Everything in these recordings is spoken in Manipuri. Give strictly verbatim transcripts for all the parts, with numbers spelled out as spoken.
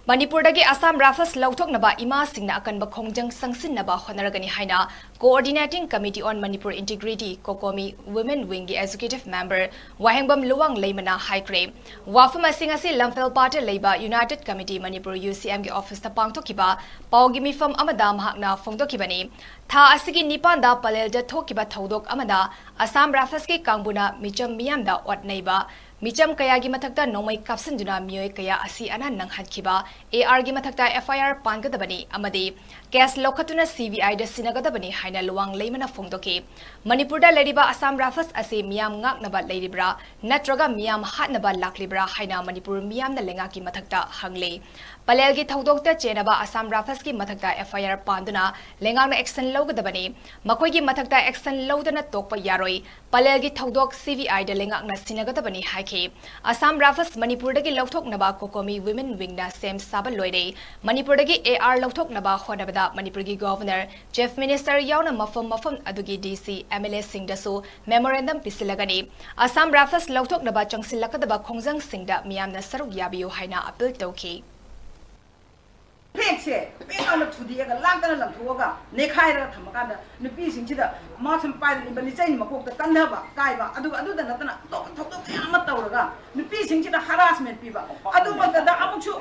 ꯃꯅꯤꯄꯨꯔꯗꯒꯤ ꯑꯁꯥꯝ ꯔꯥꯏꯐꯜꯁ ꯂꯧꯊꯣꯛꯅꯕ ꯏꯃꯥꯁꯤꯡꯅ ꯑꯀꯟꯕ ꯈꯣꯡꯖꯪ ꯆꯪꯁꯤꯟꯅꯕ ꯍꯣꯠꯅꯔꯒꯅꯤ ꯍꯥꯏꯅ Coordinating Committee on Manipur Integrity, COCOMI, Women Wingꯒꯤ Executive Member ꯋꯥꯍꯦꯡꯕꯝ ꯂꯨꯋꯥꯡ ꯂꯩꯃꯅ ꯍꯥꯏꯈ꯭ꯔꯦ꯫ ꯋꯥꯐꯝ ꯑꯁꯤ ꯉꯁꯤ ꯂꯝꯐꯦꯜꯄꯥꯠꯇ ꯂꯩꯕ United Committee Manipur, UCMꯒꯤ officeꯇ ꯄꯥꯡꯊꯣꯛꯈꯤꯕ ꯄꯥꯎꯒꯤ ꯃꯤꯐꯝ ꯑꯃꯗ ꯃꯍꯥꯛꯅ ꯐꯣꯡꯗꯣꯛꯈꯤꯕꯅꯤ꯫ ꯊꯥ ꯑꯁꯤꯒꯤ ꯅꯤꯄꯥꯟꯗ ꯄꯂꯦꯜꯗ ꯊꯣꯛꯈꯤꯕ ꯊꯧꯗꯣꯛ ꯑꯃꯗ ꯑꯁꯥꯝ ꯔꯥꯏꯐꯜꯁꯀꯤ ꯀꯥꯡꯕꯨꯅ ꯃꯤꯆꯝ ꯃꯤꯌꯥꯝꯗ ꯑꯣꯠ ꯅꯩꯕ, ꯃꯤꯆꯝ ꯀꯌꯥꯒꯤ ꯃꯊꯛꯇ ꯅꯣꯡꯃꯩ ꯀꯥꯞꯁꯤꯟꯗꯨꯅ ꯃꯤꯑꯣꯏ ꯀꯌꯥ ꯑꯁꯤ ꯑꯅꯥ ꯅꯪꯍꯟꯈꯤꯕ, ARꯒꯤ ꯃꯊꯛꯇ FIR ꯄꯥꯟꯒꯗꯕꯅꯤ ꯑꯃꯗꯤ case ꯂꯧꯈꯠꯇꯨꯅ CBIꯗ ꯁꯤꯟꯅꯒꯗꯕꯅꯤ ꯍꯥꯏꯅ ꯂꯨꯋꯥꯡ ꯂꯩꯃꯅ ꯐꯣꯡꯗꯣꯛꯈꯤ꯫ ꯃꯅꯤꯄꯨꯔꯗ ꯂꯩꯔꯤꯕ ꯑꯁꯥꯝ ꯔꯥꯏꯐꯜꯁ ꯑꯁꯤ ꯃꯤꯌꯥꯝ ꯉꯥꯛꯅꯕ ꯂꯩꯔꯤꯕ꯭ꯔꯥ ꯅꯠꯇ꯭ꯔꯒ ꯃꯤꯌꯥꯝ ꯍꯥꯠꯅꯕ ꯂꯥꯛꯂꯤꯕ꯭ꯔꯥ ꯍꯥꯏꯅ ꯃꯅꯤꯄꯨꯔ ꯃꯤꯌꯥꯝꯅ ꯂꯩꯉꯥꯛꯀꯤ ꯃꯊꯛꯇ ꯍꯪꯂꯤ꯫ ꯄꯂꯦꯜꯒꯤ ꯊꯧꯗꯣꯛꯇ ꯆꯦꯟꯅꯕ ꯑꯁꯥꯝ ꯔꯥꯏꯐꯜꯁꯀꯤ ꯃꯊꯛꯇ FIR ꯄꯥꯟꯗꯨꯅ ꯂꯩꯉꯥꯛꯅ action ꯂꯧꯒꯗꯕꯅꯤ꯫ ꯃꯈꯣꯏꯒꯤ ꯃꯊꯛꯇ action ꯂꯧꯗꯅ ꯇꯣꯛꯄ ꯌꯥꯔꯣꯏ꯫ ꯄꯂꯦꯜꯒꯤ ꯊꯧꯗꯣꯛ CBIꯗ ꯂꯩꯉꯥꯛꯅ ꯁꯤꯟꯅꯒꯗꯕꯅꯤ ꯍꯥꯏꯈꯤ꯫ ꯑꯁꯥꯝ ꯔꯥꯏꯐꯜꯁ ꯃꯅꯤꯄꯨꯔꯗꯒꯤ ꯂꯧꯊꯣꯛꯅꯕ COCOMI Women Wingꯅ ꯁꯦꯝ ꯁꯥꯕ ꯂꯣꯏꯔꯦ꯫ ꯃꯅꯤꯄꯨꯔꯗꯒꯤ AR ꯂꯧꯊꯣꯛꯅꯕ ꯍꯣꯠꯅꯕꯗ ꯃꯅꯤꯄꯨꯔꯒꯤ Governor, Chief Minister ꯌꯥꯎꯅ ꯃꯐꯝ ꯃꯐꯝ ꯑꯗꯨꯒꯤ DC, MLAꯁꯤꯡꯗꯁꯨ memorandum ꯄꯤꯁꯤꯜꯂꯒꯅꯤ꯫ ꯑꯁꯥꯝ ꯔꯥꯏꯐꯜꯁ ꯂꯧꯊꯣꯛꯅꯕ ꯆꯪꯁꯤꯜꯂꯛꯀꯗꯕ ꯈꯣꯡꯖꯪꯁꯤꯡꯗ ꯃꯤꯌꯥꯝꯅ ꯁꯔꯨꯛ ꯌꯥꯕꯤꯌꯨ ꯍꯥꯏꯅ appeal ꯇꯧꯈꯤ꯫ ꯐ꯭ꯂꯦꯒꯁꯦ ꯄꯦꯠ ꯂꯥꯎꯅ ꯊꯨꯗꯦꯛꯑꯒ ꯂꯥꯛꯇꯅ ꯂꯪꯊꯣꯛꯑꯒ ꯅꯦꯈꯥꯏꯔꯒ ꯊꯝꯃꯀꯥꯟꯗ ꯅꯨꯄꯤꯁꯤꯡꯁꯤꯗ ꯃꯥꯁꯨꯝ ꯄꯥꯏꯗꯅ ꯏꯕ ꯂꯤꯆꯩꯅ ꯃꯀꯣꯛꯇ ꯀꯟꯊꯕ ꯀꯥꯏꯕ, ꯑꯗꯨꯒ ꯑꯗꯨꯗ ꯅꯠꯇꯅ ꯑꯇꯣꯞꯄ ꯊꯧꯗꯣꯛ ꯀꯌꯥ ꯑꯃ ꯇꯧꯔꯒ ꯅꯨꯄꯤꯁꯤꯡꯁꯤꯗ harassment ꯄꯤꯕ꯫ ꯑꯗꯨꯃꯛꯇꯗ ꯑꯃꯨꯛꯁꯨ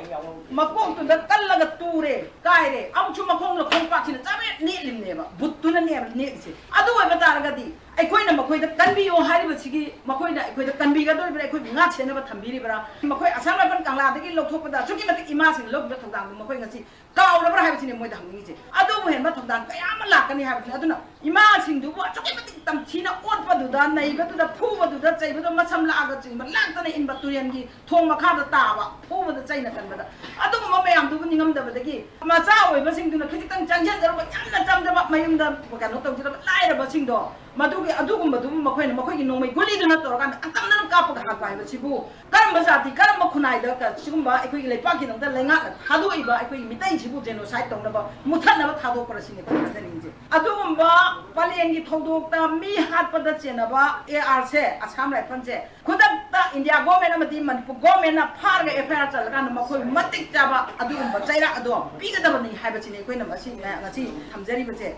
ꯃꯀꯣꯛꯇꯨꯗ ꯀꯜꯂꯒ ꯇꯨꯔꯦ, ꯀꯥꯏꯔꯦ, ꯑꯃꯨꯛꯁꯨ ꯃꯈꯣꯡꯗ ꯈꯣꯡꯄꯥꯛꯁꯤꯅ ꯆꯥꯕꯦꯠ ꯅꯦꯠꯂꯤꯕꯅꯦꯕ, ꯕꯨꯠꯇꯨꯅꯅꯦꯕ ꯅꯦꯠꯂꯤꯁꯦ꯫ ꯑꯗꯨ ꯑꯣꯏꯕ ꯇꯥꯔꯒꯗꯤ ꯑꯩꯈꯣꯏꯅ ꯃꯈꯣꯏꯗ ꯀꯟꯕꯤꯌꯨ ꯍꯥꯏꯔꯤꯕꯁꯤꯒꯤ, ꯃꯈꯣꯏꯅ ꯑꯩꯈꯣꯏꯗ ꯀꯟꯕꯤꯒꯗꯧꯔꯤꯕ꯭ꯔꯥ, ꯑꯩꯈꯣꯏꯕꯨ ꯉꯥꯛ ꯁꯦꯟꯅꯕ ꯊꯝꯕꯤꯔꯤꯕ꯭ꯔꯥ? ꯃꯈꯣꯏ ꯑꯁꯥꯝ ꯔꯥꯏꯐꯜ ꯀꯪꯂꯥꯗꯒꯤ ꯂꯧꯊꯣꯛꯄꯗ ꯑꯁꯨꯛꯀꯤ ꯃꯇꯤꯛ ꯏꯃꯥꯁꯤꯡꯅ ꯂꯧꯈꯤꯕ ꯊꯧꯗꯥꯡꯗꯨ ꯃꯈꯣꯏ ꯉꯁꯤ ꯀꯥꯎꯔꯕ꯭ꯔꯥ ꯍꯥꯏꯕꯁꯤꯅꯤ ꯃꯣꯏꯗ ꯍꯪꯅꯤꯡꯉꯤꯁꯦ꯫ ꯑꯗꯨꯕꯨ ꯍꯦꯟꯕ ꯊꯧꯗꯥꯡ ꯀꯌꯥ ꯑꯃ ꯂꯥꯛꯀꯅꯤ ꯍꯥꯏꯕꯁꯤꯅꯤ꯫ ꯑꯗꯨꯅ ꯏꯃꯥꯁꯤꯡꯗꯨꯕꯨ ꯑꯁꯨꯛꯀꯤ ꯃꯇꯤꯛ ꯇꯝꯊꯤꯅ ꯑꯣꯠꯄꯗꯨꯗ, ꯅꯩꯕꯗꯨꯗ, ꯐꯨꯕꯗꯨꯗ, ꯆꯩꯕꯗꯨ, ꯃꯁꯝ ꯂꯥꯛꯑꯒ ꯆꯤꯡꯕ ꯂꯥꯛꯇꯅ ꯏꯟꯕ, ꯇꯨꯔꯦꯟꯒꯤ ꯊꯣꯡ ꯃꯈꯥꯗ ꯇꯥꯕ, ꯐꯨꯕꯗ, ꯆꯩꯅ ꯀꯟꯕꯗ, ꯑꯗꯨꯒꯨꯝꯕ ꯃꯌꯥꯝꯗꯨꯕꯨ ꯅꯤꯡꯉꯝꯗꯕꯗꯒꯤ ꯃꯆꯥ ꯑꯣꯏꯕꯁꯤꯡꯗꯨꯅ ꯈꯤꯖꯤꯛꯇꯪ ꯆꯪꯁꯤꯟꯖꯔꯨꯕ, ꯌꯥꯝꯅ ꯆꯝꯖꯕ ꯃꯌꯨꯝꯗ ꯀꯩꯅꯣ ꯇꯧꯖꯔꯕ ꯂꯥꯏꯔꯕꯁꯤꯡꯗꯣ, ꯃꯗꯨꯒꯤ, ꯑꯗꯨꯒꯨꯝꯕꯗꯨꯕꯨ ꯃꯈꯣꯏꯅ ꯃꯈꯣꯏꯒꯤ ꯅꯣꯡꯃꯩ ꯒꯨꯂꯤꯗꯨꯅ ꯇꯧꯔꯀꯥꯟꯗ ꯑꯇꯝꯅꯅ ꯀꯥꯞꯄꯒ ꯍꯥꯠꯄ ꯍꯥꯏꯕꯁꯤꯕꯨ ꯀꯔꯝꯕ ꯖꯥꯇꯤ, ꯀꯔꯝꯕ ꯈꯨꯟꯅꯥꯏꯗ ꯀ-, ꯁꯤꯒꯨꯝꯕ ꯑꯩꯈꯣꯏꯒꯤ ꯂꯩꯄꯥꯛꯀꯤꯗꯃꯛꯇ ꯂꯩꯉꯥꯛꯅ ꯊꯥꯗꯣꯛꯏꯕ ꯑꯩꯈꯣꯏꯒꯤ ꯃꯤꯇꯩꯁꯤꯕꯨ genocide ꯇꯧꯅꯕ, ꯃꯨꯊꯠꯅꯕ ꯊꯥꯗꯣꯛꯄ꯭ꯔꯥ ꯁꯤꯅꯤ ꯑꯩꯈꯣꯏꯅ ꯈꯟꯖꯅꯤꯡꯉꯤꯁꯦ꯫ ꯑꯗꯨꯒꯨꯝꯕ ꯄꯂꯦꯟꯒꯤ ꯊꯧꯗꯣꯛꯇ ꯃꯤ ꯍꯥꯠꯄꯗ ꯆꯦꯟꯅꯕ ARꯁꯦ, ꯑꯁꯥꯝ ꯔꯥꯏꯐꯜꯁꯦ, ꯈꯨꯗꯛꯇ ꯏꯟꯗꯤꯌꯥ ꯒꯣꯔꯃꯦꯟ ꯑꯃꯗꯤ ꯃꯅꯤꯄꯨꯔ ꯒꯣꯔꯃꯦꯟꯅ ꯐꯥꯔꯒ ꯑꯦꯐ ꯑꯥꯏ ꯑꯥꯔ ꯆꯜꯂꯀꯥꯟꯗ ꯃꯈꯣꯏ ꯃꯇꯤꯛ ꯆꯥꯕ ꯑꯗꯨꯒꯨꯝꯕ ꯆꯩꯔꯥꯛ ꯑꯗꯣ ꯄꯤꯒꯗꯕꯅꯤ ꯍꯥꯏꯕꯁꯤꯅꯤ ꯑꯩꯈꯣꯏꯅ ꯃꯁꯤ ꯉꯁꯤ ꯊꯝꯖꯔꯤꯕꯁꯦ꯫